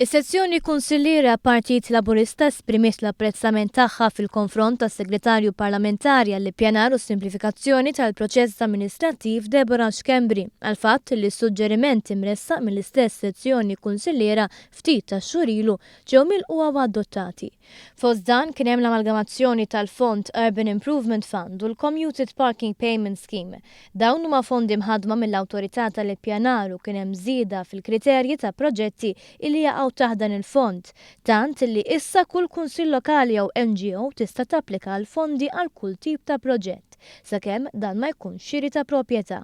Is-Sezzjoni Kunsilliera Partit Laburista esprimiet l-apprezzament tagħha fil-konfront tas-Segretarju Parlamentari għall-Ippjanar u s-Simplifikazzjoni tal-Proċess Amministrattiv Deborah Schembri għall-fatt li s-suġġeriment imressaq mill-istess Sezzjoni Kunsilliera ftit tax-xhur ilu ġew milqugħa u adottati. Fost dan kien hemm l-amalgamazzjoni tal-Fond Urban Improvement Fund u l-Commuted Parking Payment Scheme. Dawn huma fondi mħaddma mill-Awtorità tal-Ippjanar u kien hemm żieda fil-kriterji ta' proġetti illi jaqgħu taħt dan il-fond, tant illi issa kull kunsill lokali jew NGO tista' tapplika għall-fondi għal kull tip ta' proġett, sakemm dan ma jkunx xiri ta' proprjetà.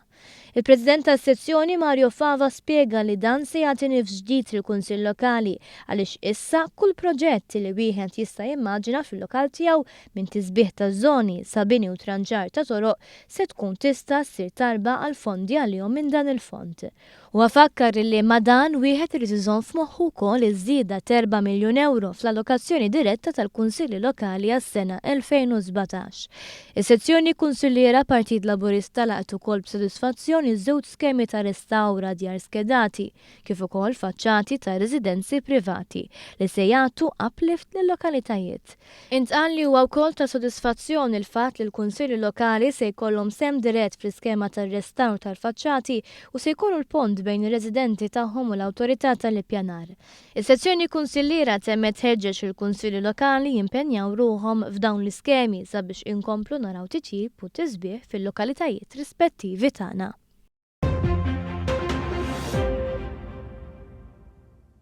Il-President tas-sezzjoni Mario Fava spjega li dan se jagħti nifs ġdid lill-Kunsill Lokali għaliex issa kull proġett li wieħed jista' jimmaġina fil-lokal tiegħu minn tisbiħ ta' żoni sa bini u tranġar ta' toroq se tkun tista' ssir talba għal fondi għalihom minn dan il-fond. Huwa fakkar li ma' dan wieħed irid iżomm f'moħħu wkoll iż-żieda t'erba' miljun ewro fl-allokazzjoni diretta tal-Kunsilli Lokali għas-sena 2017. Is-Sezzjoni Kunsilliera Partit Laburista laqgħet ukoll b'sodisfazzjon iż-żewġ skemi ta' restawr għad-djar skedati kif ukoll faċċati ta' residenzi privati li se jagħtu uplift lil-lokalitajiet. Intqal li huwa wkoll ta' sodisfazzjon il-fatt li l-Kunsilli Lokali se jkollhom sehem dirett fl-iskema tar-restawr tal-faċċati u se jkunu l-pont bejn ir-residenti tagħhom u l-Awtorità tal-Ippjanar. Is-Sezzjoni Kunsilliera temmet tħeġġeġ lill-Kunsilli Lokali jimpenjaw ruħhom f'dawn l-iskemi sabiex inkomplu naraw titjib u tisbiħ fil-lokalitajiet rispettivi tagħna.